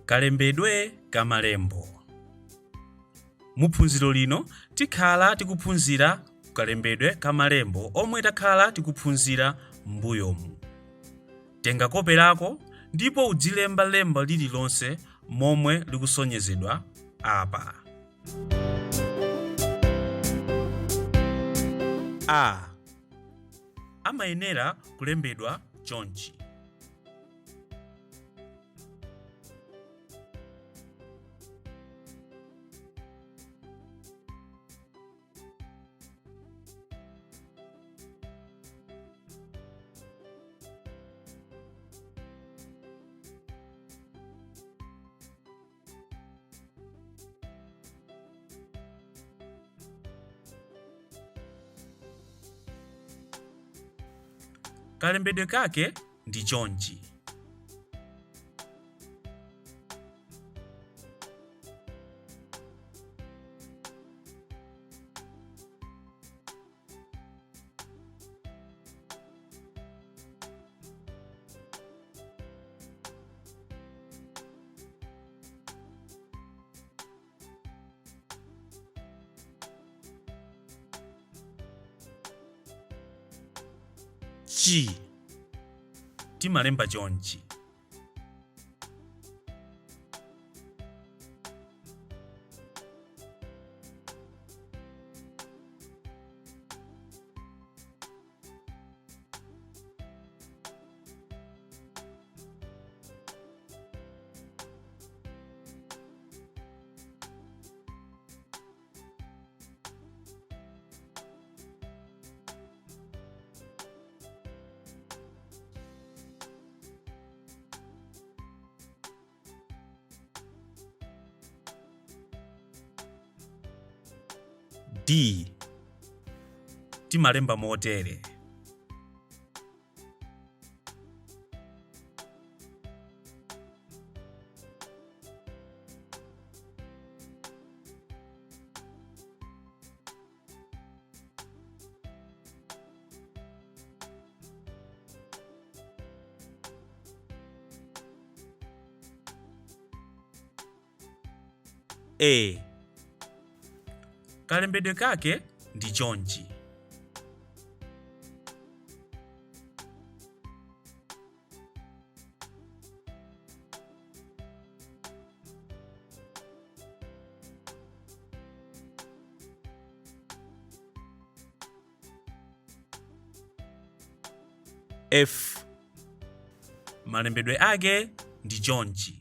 Kalembedwe ka malembo. Mu phunziro lino tikhala tikuphunzira kalembedwe ka malembo omwe takhala tikuphunzira m'mbuyomu. Tenga kope lako ndipo udzilemba lemba lililonse momwe likusonyezedwa apa. A amayenera kulembedwa chonchi. Kalembedwe kake ndi chonchi. Chi timalemba chonchi. D timalemba motere. A kalembedwe kake ndi chonchi. F malembedwe ake ndi chonchi.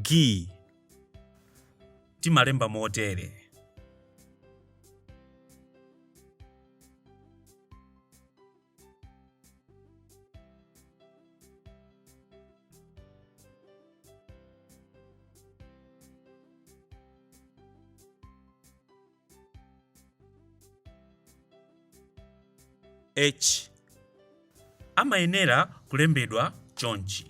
G timalemba motere. H amayenera kulembedwa chonchi.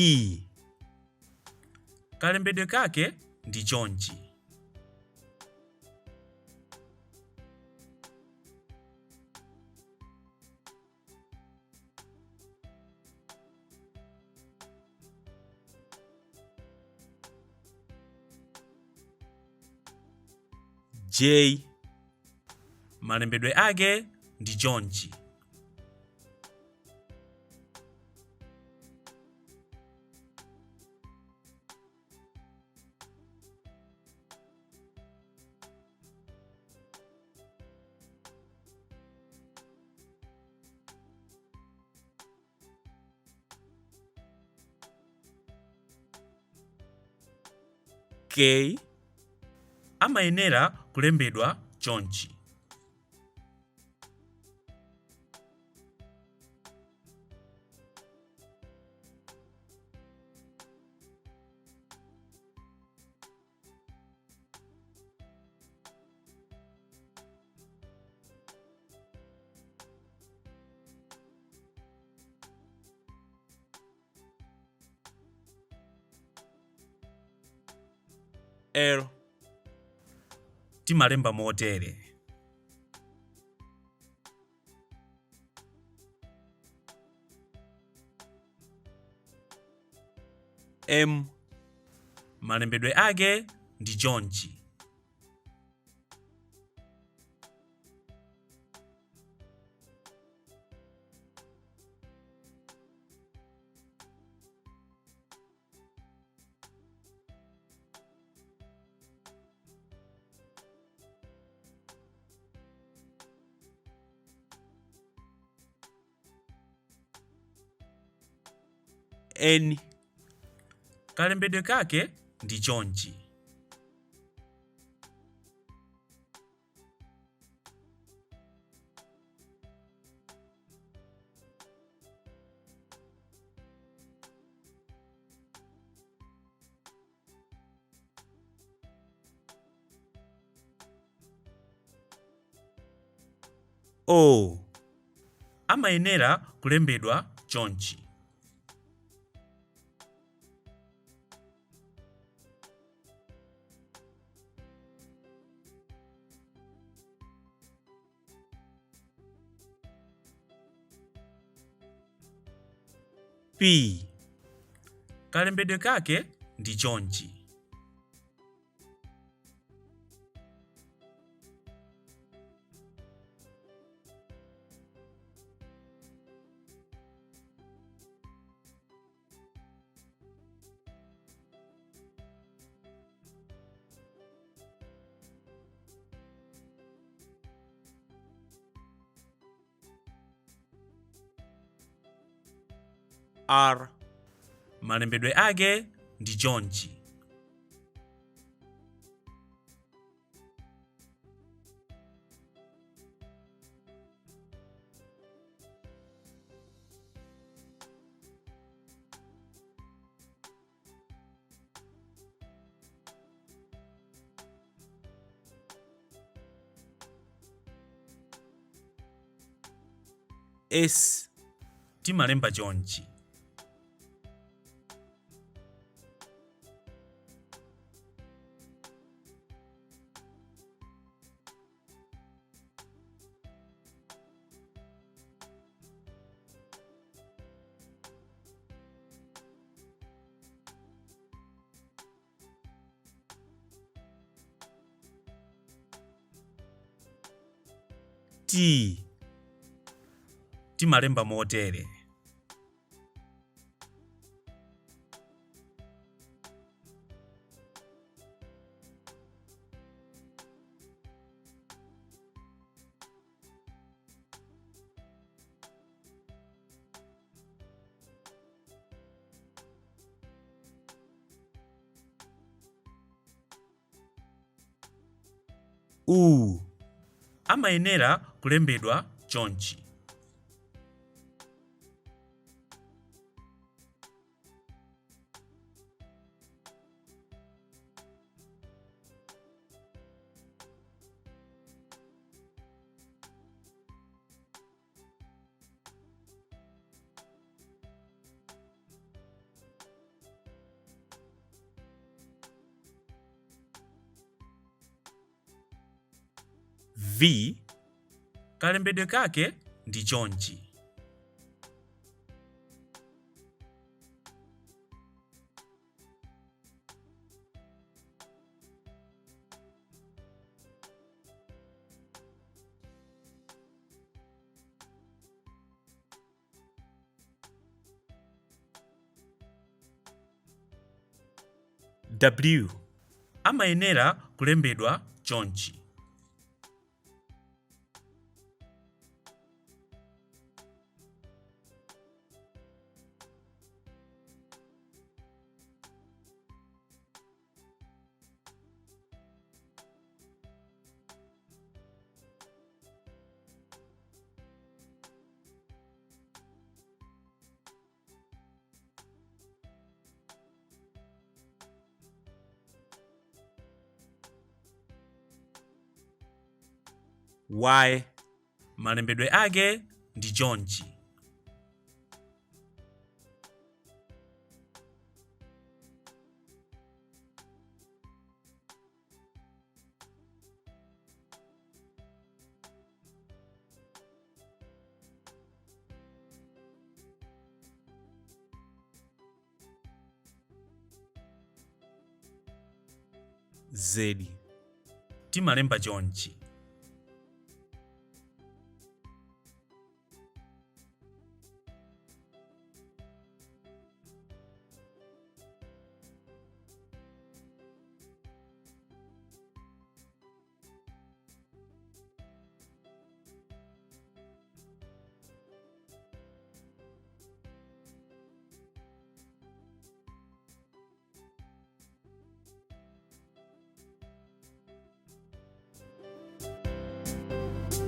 E kalembedwe kake ndi chonchi. J malembedwe ake ndi chonchi. K amayenera kulembedwa chonchi. L Timalemba motere. M Malembedwe ake ndi chonchi. N Kalembedwe kake ndi chonchi. O Amayenera kulembedwa chonchi. P Kalembedwe kake ndi chonchi. R Malembedwe ake ndi chonchi. S Timalemba chonchi. T Timalemba motere. U Amayenera kulembedwa chonchi. V Kalembedwe kake ndi chonchi. W Amayenera kulembedwa chonchi. Y Malembedwe ake ndi chonchi. Z Timalemba chonchi.